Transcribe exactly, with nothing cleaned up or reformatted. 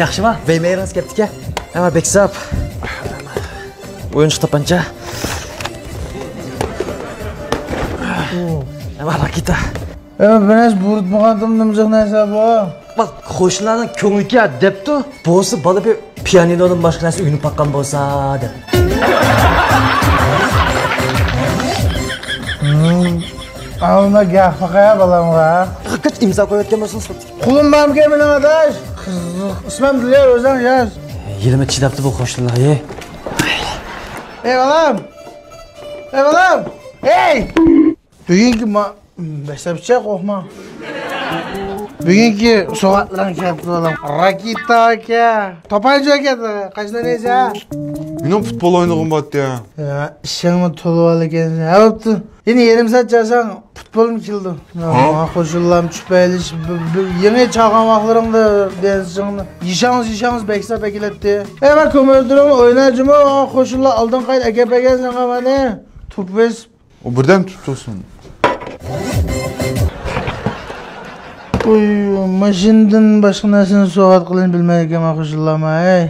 ياخشىما؟ ۋېيمېيېرىڭىز كەپتىكەن. ھەمە بەك ساپ. ئويۇنچۇق تاپانچا. ھەمە راكېتا. ئە، بىر نەرسە بۇيرۇتمىغانتىم، نېمىجىق نەرسە بۇ؟ بەك قوشنىلارنىڭ كۆڭلىكى دەپتۇ. بولسا بالا بىر پىيانىنودىن باشقا نەرسە ئۆگىنىپ باققان بولسا دەپ. ھىم. ئالما گەپ باقايا بالامغا. قاچ ئىمزا قويۇۋەتكەن بولسىڭىز. قولۇم بارمىكەن مېنىڭ ئاداش؟ قىزىق. ئىسمىم دىليار، ئۆزۈڭ ياز. يىلىمۇ چىداپتۇ بۇ قوشنىلار، ھە. ئەي بالام! ئەي بالام! ئەي! بۈگۈنكى ما-، بەشلەپچە قورقما. بۈگۈنكى سوۋغاتلىرىڭ كەپتۇ بالام. راكېتا ئاكا. توپانچا ئاكا، قايسىنى ئوينايسەن؟ مېنىڭ پۇتبول ئوينىغۇم بارتتى. يا، ئىشىڭمۇ تولۇۋالىكەنسەن. ھە، بوپتۇ. يەنە يېرىم سائەت چالساڭ پۇتبولمۇ كېلىدۇ. ھە؟ قوشۇنلارمۇ چۈشۈپ ئېلىش، بىر، بىر يېڭى چالغان ۋاقىتلىرىڭدا دېسىڭ، يېشاڭز، يېشاڭز بەك ساپ ئەكېلەتتى. ئەي، مانا كومپيۇتېرىڭنى ئوينايچۇمۇ، قوشۇنلار ئالدىن قايتا ئەكەپ بەرگەن ساڭا مانا. توپ بېسىپ. ئۇ بىردەم تۇتۇلسۇن. ئۇي، ماشىنىدىن باشقا نەرسىنى سوۋغات قىلىشنى بىلمەيدىكەنمەن، قوشۇنلارما، ھەي.